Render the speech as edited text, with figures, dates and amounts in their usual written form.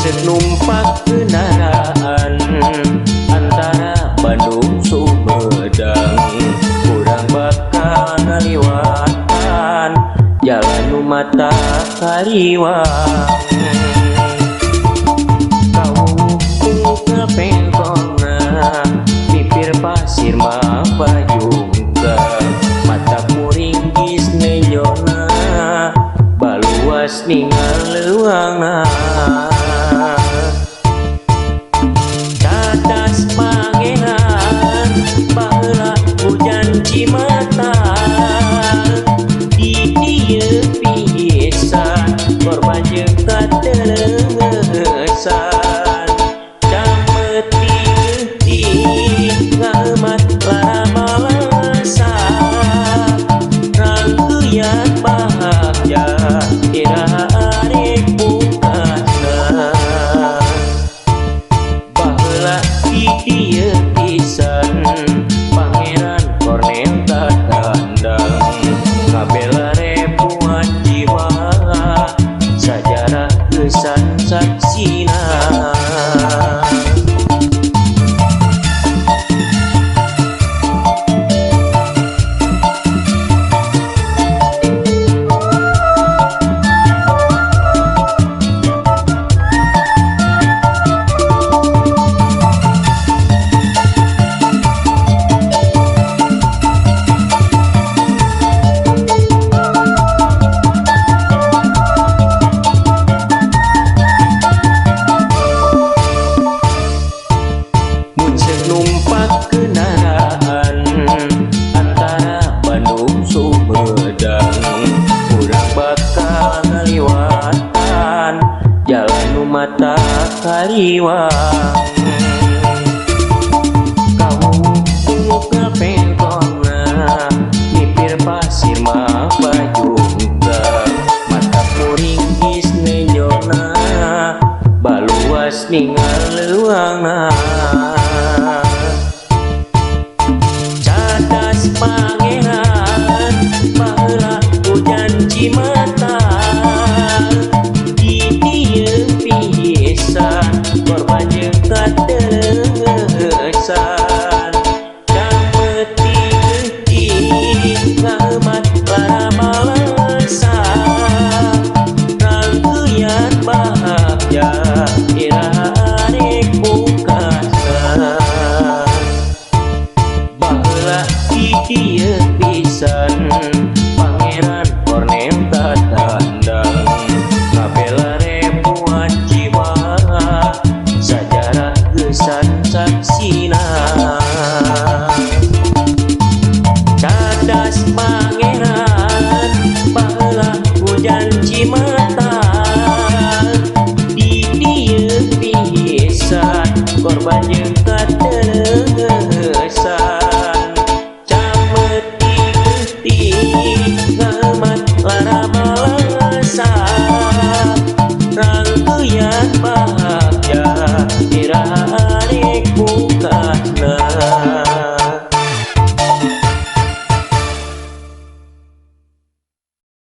Ceuk numpak kendaraan antara Bandung Sumedang, urang bakal ngaliwatan jalan nu mata kariwang. Kawuh pengkona pipir pasir mah pajungkang, mata kuring geus nenjona baluas ningal leuweungna. Cadas Pangeran baheula hujan cimata, di dieu pisan korban jeung kateleungesan. Cameti geuting ngaeumat lara balasa, rangkeuyan bagja iraha arek pungkasna. Baheula di dieu pisan Pangeran Kornel tatandang, ngabela ribuan jiwa sajarah geusan saksina. Mun ceuk numpak kendaraan antara Bandung Sumedang, urang bakal ngaliwatan jalan nu mata kariwang. Kawuh pengkona mipir pasir mah pajungkang, mata kuring geus nenjona baluas ningal leuweungna. Cadas Pangeran baheula hujan cimata, di dieu pisan korban jeung kateleungesan. Cameti geuting ngaeumat lara balasa, rangkeuyan bagja iraha arek pungkasna. Baheula di dieu pisan Pangeran Kornel tatandang, ngabela ribuan jiwa sajarah geusan saksina. Cadas Pangeran baheula hujan cimata, di dieu pisan korban jeung kateleungesan. Cameti geuting ngaeumat lara balasa, rangkeuyan bagja iraha arek pungkasna.